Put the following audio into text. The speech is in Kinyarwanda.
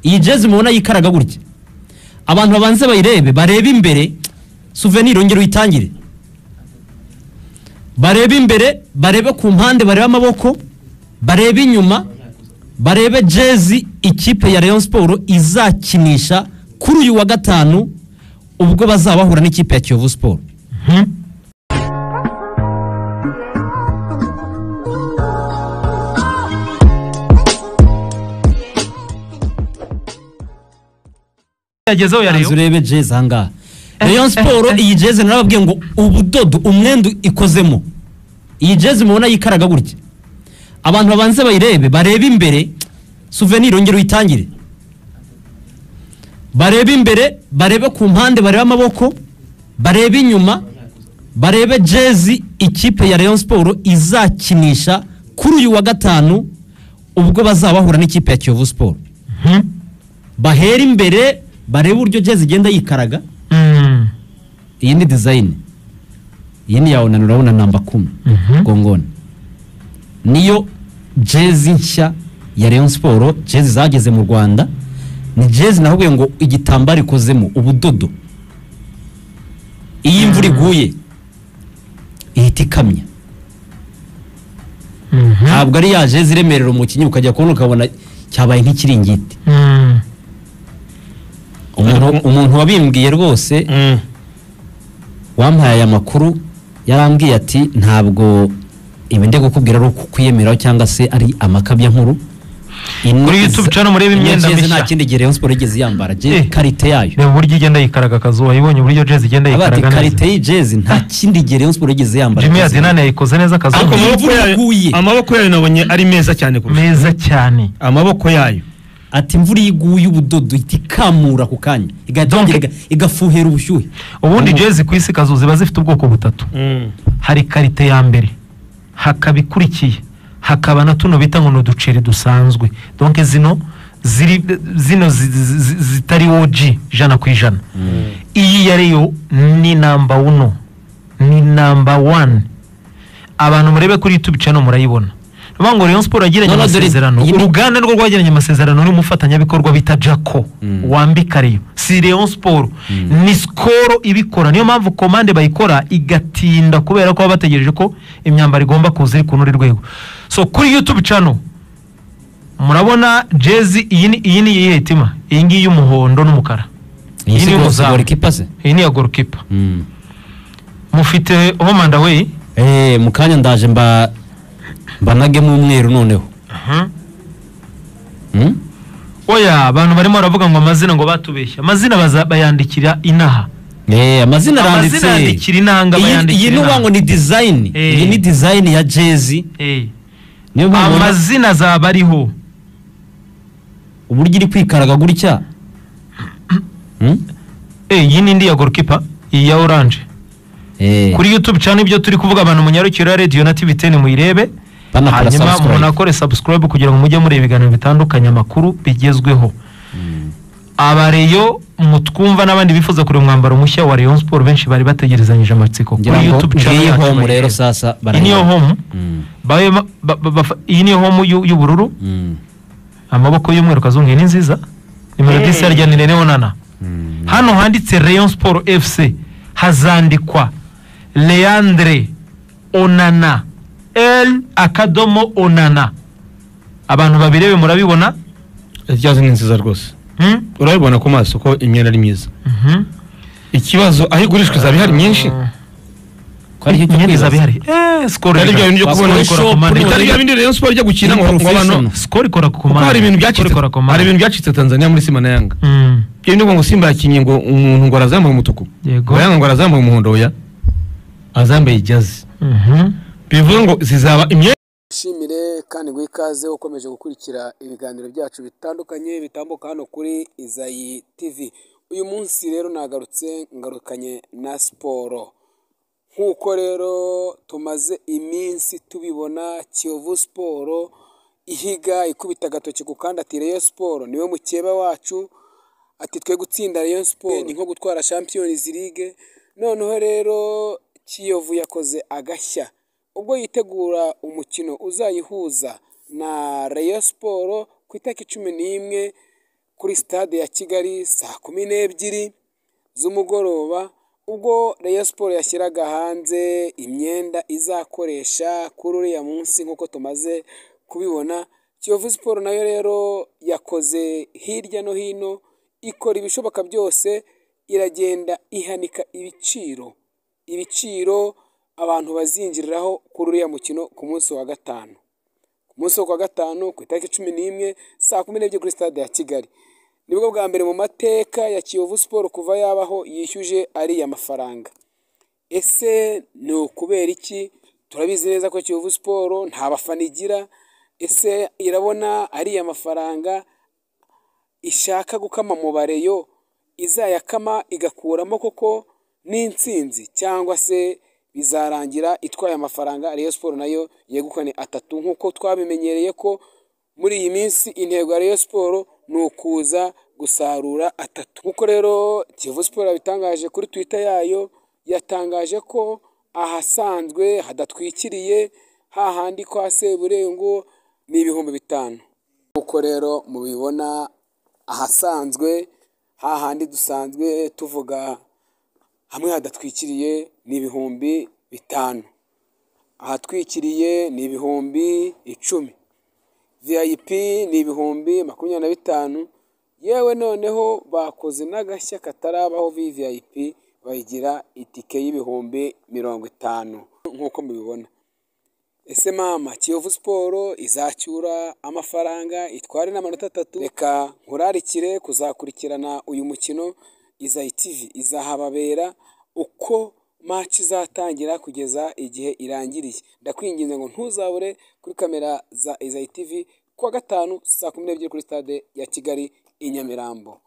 Iyi jezi mubona yikaraga gutya, abantu babanze bayirebe, barebe imbere. Souvenir, ongera uyitangire. Barebe imbere, barebe ku mpande, barebe amaboko, barebe inyuma, barebe jezi ikipe ya Rayon Sport izakinisha kuri uyu wa gatanu ubwo bazaba bahura n'ikipe ya Kiyovu Sport. Yagezeho ya Banza Rayon. urebe jezi ahangaha, Rayon Sport. Iyi jezi narababwiye ngo ubudodo, umwenda ikozemo, iyi jezi mubona yikaraga gutya, abantu babanze bayirebe, barebe imbere. Souvenir, ongera uyitangire. Barebe imbere, barebe ku mpande, barebe amaboko, barebe inyuma, barebe jezi ikipe ya Rayon Sport izakinisha kuri uyu wa gatanu ubwo bazaba bahura n'ikipe ya Kiyovu Sport. Bahera imbere, barebe uburyo jezi igenda yikaraga. Iyi ni design, iyi ni yawe. Urabona namba 10 gongoni, niyo jezi nshya ya Rayon Sport. Jezi zageze mu Rwanda ni jezi nakubwiye ngo igitambaro ikozemo, ubudodo, iyo imvura iguye ihita ikamya. Ntabwo ari ya jezi iremerera umukinnyi ukajya kubona ukabona cyabaye nk'ikiringiti. Umuntu wabimbwiye rwose, wampaye aya makuru, yarambwiye ati: "Ntabwo ibi ndi kukubwira ari ukukwiyemeraho cyangwa se ari amakabya nkuru." Kuri YouTube channel murebe Ino imyenda jezi mishya. nta kindi gihe Rayon Sport yigeze yambara qualité yayo. Reba uburyo igenda yikaraga akazuba. Wayibonye uburyo jezi igenda Avuga ati yikaraga qualité neza? y'iyi jezi nta kindi gihe Rayon Sport yigeze yambara Jimmy jezi. Adinani yayikoze neza Ariko akazuba. amaboko Imvura yayo, iguye. amaboko yayo nabonye ari meza cyane kurusha Meza cyane. amaboko yayo. Ati imvura iyo iguye, ubudodo ihita ikamura ku kanya, igahita yongera igafuhera ubushyuhe. Ubundi jezi ku isi, kazu, ziba zifite ubwoko butatu. Hari qualité ya mbere, hakaba ikurikiye, hakaba na tuno bita ngo ni uduceri dusanzwe, donc zino ziri zino zitari OG 100%. Iyi ya Rayon ni number uno, ni number one. Abantu murebe kuri YouTube channel murayibona. Ni ukuvuga ngo Rayon Sport yagiranye No, no, dore amasezerano, uruganda rwo rwagiranye amasezerano n'umufatanyabikorwa bita Jaco wambika Rayon. Si Rayon Sport, ni Skol ibikora. Niyo mpamvu commande bayikora igatinda, kubera ko baba bategereje ko imyambaro igomba kuza iri ku rundi rwego. So kuri YouTube channel murabona jezi iyi. Ni iyihe tima iyi ngiyi y'umuhondo n'umukara? Iyi Iyi si ni iy'umuzamu. goalkeeper se? Iyi ni iya goalkeeper. Mufite home and away. Mu kanya ndaje mbanagemo umweru noneho. Oya, abantu barimo baravuga ngo amazina, ngo batubeshya amazina, bayandikira inaha. Amazina aranditse. Amazina yandikira inanga, Iyi bayandikira ni inaha. uvuga ngo ni design. Iyi ni design ya jezi. Niyo mpamvu ubona Amazina azaba ariho. uburyo iri kwikaraga gutya. Iyi ni indi ya goalkeeper, iyi ya orange. Kuri YouTube channel ibyo turi kuvuga, abantu munyarukira radio na TV 10 muyirebe. Banakora Hanyuma subscribe. munakore subscribe kugira ngo mujye mureba ibiganiro bitandukanye, amakuru bigezweho. Abareyo mutwumva n'abandi bifuza kureba umwambaro mushya wa Rayon Sport benshi bari bategerezanyije amatsiko, Ngira kuri ngo YouTube channel ngiyi yacu home bayirebe. rero sasa Iyi niyo barayibona. home. Iyi niyo home y'ubururu, amaboko y'umweru. Kazungu, iyi ni nziza. Nimero 10 yarya ni Rene Onana. Hano handitse Rayon Sport FC hazandikwa Leandre Onana, L akadomo Onana. Abantu babirebe, murabibona. Ikibazo ni nziza rwose. Hmm? Urabibona ku maso ko imyenda ari myiza. Ikibazo, aho igurishwa izaba ihari myinshi? Ko ari cyo cyo Imyenda izaba kwibaza. ihari. Skol Bitari bya bindi byo Bakora kubona shop, commande. bitari bya bindi Rayon Sport ijya gukina ngo abantu Professional. Skol ikora ku kuko commande. hari ibintu Skol byacitse, ikora commande. hari ibintu byacitse Tanzania muri Simba na Yanga. Ibyo ni ngo Simba yakinnye ngo umuntu ngo arazambaye umutuku, ngo Yanga ngo arazambaye umuhondo. Oya, azambaye ijazi. Bivuze ngo zizaba imyenda Nshimire kandi ngo ikaze ukomeje gukurikira ibiganiro byacu bitandukanye bitambuka hano kuri Izayi TV. Uyu munsi rero nagarutse, ngarukanye na siporo. Nk'uko rero tumaze iminsi tubibona, Kiyovu Sport ihiga ikubita agatoki ku kandi, ati Rayon Sport niwe mukeba wacu, ati twe gutsinda Rayon Sport ni nko gutwara Champions League. Noneho rero Kiyovu yakoze agashya ubwo yitegura umukino uzayihuza na Rayon Sport ku itariki 11. kuri stade ya Kigali saa 12 z'umugoroba, ubwo Rayon Sports yashyiraga hanze imyenda izakoresha kuri uriya munsi nk'uko tumaze kubibona. Kiyovu Sports nayo rero yakoze hirya no hino, ikora ibishoboka byose, iragenda ihanika ibiciro abantu bazinjiriraho kuri uriya mukino ku munsi wa gatanu. Ku munsi wo gatanu ku itariki 11 saa 12 kuri stade ya Kigali. Nibwo bwa mbere mu mateka ya Kiyovu Sports kuva yabaho yishyuje ariya mafaranga. Ese ni ukubera iki? Turabizi neza ko Kiyovu Sports nta bafana igira. Ese irabona ariya mafaranga ishaka gukama mu bareyo izayakama igakuramo koko n'intsinzi, cyangwa se bizarangira itwaye amafaranga Rayon Sports nayo yegukane 3 nk'uko twabimenyereye ko muri iyi minsi intego ya Rayon Sports ni ukuza gusarura 3. Nk'uko rero Kiyovu Sports yabitangaje kuri Twitter yayo, yatangaje ko ahasanzwe hadatwikiriye hahandi kwa Seburengo ni 5000. Nk'uko rero mubibona ahasanzwe hahandi dusanzwe tuvuga hamwe hadatwikiriye ni 5000, ahatwikiriye ni 10000, VIP ni 25,000. Yewe noneho bakoze n'agashya katarabaho, VVIP bayigira itike y'50,000 nk'uko mubibona. Ese mama Kiyovu Sports izacyura amafaranga itware n'amanota 3? Reka nkurarikire kuzakurikirana uyu mukino. Izayi TV izahababera uko match izatangira kugeza igihe irangiriye. Ndakwinginze ngo ntuzabure kuri kamera za Izayi TV kuwa gatanu saa 12 kuri stade ya Kigali i Nyamirambo.